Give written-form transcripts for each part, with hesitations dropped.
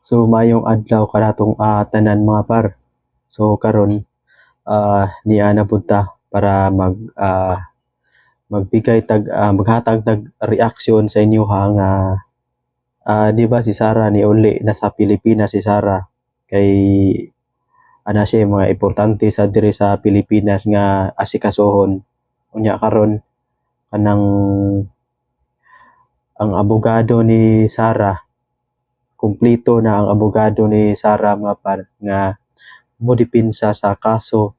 So maayong adlaw kanatong tanan, mga par. So karon niana pud ta para magbigay tag maghatag tag reaksyon sa inyoha nga di ba si Sara ni uli na sa Pilipinas si Sara kay ana siya mga importante sa diri sa Pilipinas nga asikasuhon. Unya karon kanang ang abogado ni Sara, kumpleto na ang abogado ni Sara, mga par, nga modepinsa sa kaso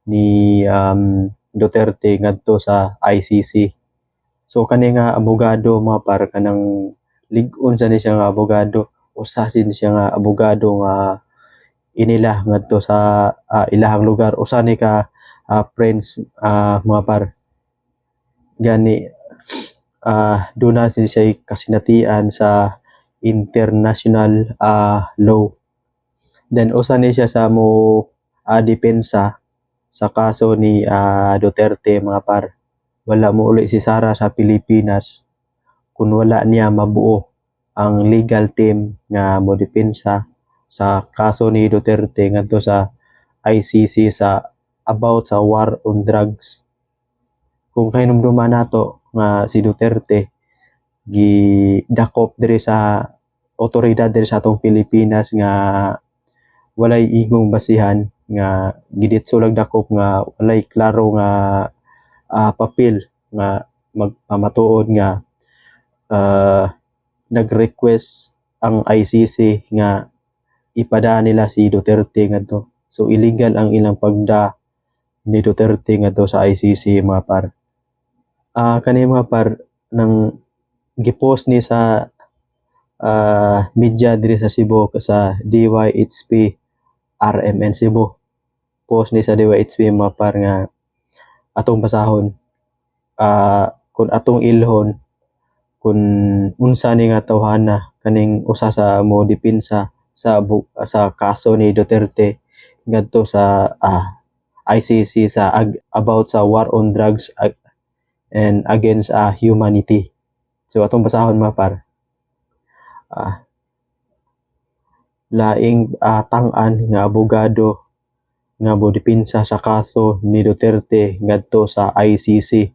ni Duterte ngadto sa ICC. So kani nga abogado, mga par, kanang lig-on sa ni siya nga abogado, usa sin siya nga abogado nga inila ngadto sa ilahang lugar, usa ni ka friends, mga par. Gani duna sin siya kasinatian sa international law. Then usa ni siya sa mo depensa sa kaso ni Duterte, mga par. Wala mo uli si Sara sa Pilipinas kung wala niya mabuo ang legal team nga mo depensa sa kaso ni Duterte ngadto sa ICC sa about sa war on drugs. Kung kahinumduman nato nga si Duterte gidakop diri sa otoridad diri sa atong Pilipinas nga walay igong basihan, nga giditso lang dakop nga walay klaro nga papel nga magpamatuod nga nag-request ang ICC nga ipada nila si Duterte ngadto. So illegal ang ilang pagda ni Duterte ngadto sa ICC, mga par. Kani, mga par, nang gipost ni sa media diri sa Cebu, sa DYHP RMN Cebu. Post ni sa DYHP, mga par, nga atong basahon kung atong ilhon kung unsa ni nga tawhana kaning usa sa mo depensa sa kaso ni Duterte ngadto sa ICC sa about sa war on drugs and against humanity. So atong basahon, mga par. Laing tang-an nga abogado nga modepensa sa kaso ni Duterte ngadto sa ICC.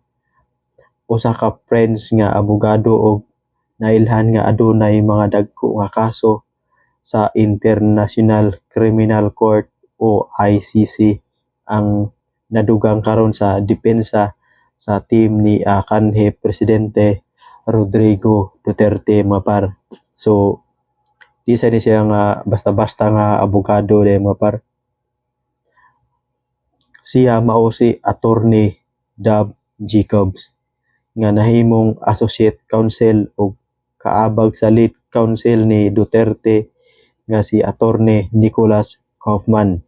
Usa ka French nga abogado og nailhan nga adunay mga dagko nga kaso sa International Criminal Court o ICC ang nadugang karon sa depensa sa team ni kanhi Presidente Rodrigo Duterte, mga par. So di sa ni siya nga basta-basta nga abogado de, mga par. Siya mao si Attorney Dov Jacobs nga nahimong associate counsel og kaabag sa lead counsel ni Duterte nga si Attorney Nicholas Kaufman.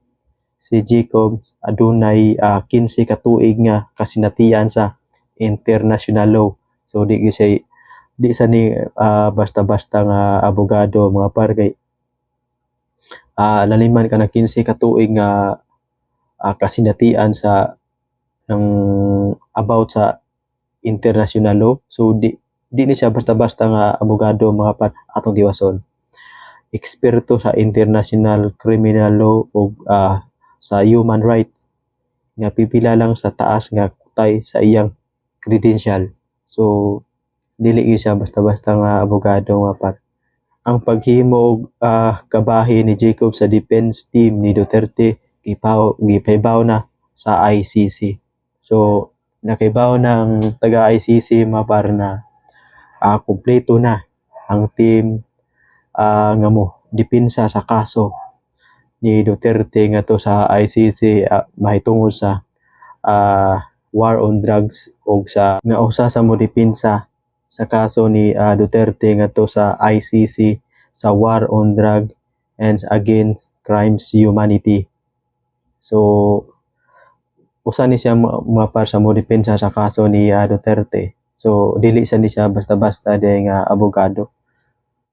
Si Jacobs adunay 15 ka tuig nga kasinatian sa international law. So di gyud siya di sa ni basta-basta nga abogado, mga par, kay laliman ka na 15 ka tuig nga kasinatian sa ng about sa international law. So di ni siya basta-basta nga abogado, mga par, atong tiwason. Eksperto sa international criminal law ug sa human rights nga pipila lang sa taas nga kutay sa iyang credential. So dili gyud siya basta-basta nga abogado, mga par. Ang paghimo og kabahin ni Jacob sa defense team ni Duterte gipahibaw na sa ICC. So nakibaw ng taga ICC, mga par, na kumpleto na ang team nga mo depensa sa kaso ni Duterte ngadto sa ICC mahitungod sa war on drugs og sa nga usa sa mo depensa sa kaso ni Duterte ngadto sa ICC sa war on drug and against crimes humanity. So usa ni siya, mga par, sa mo depensa sa kaso ni Duterte. So dili sa ni siya basta-basta diay nga abogado.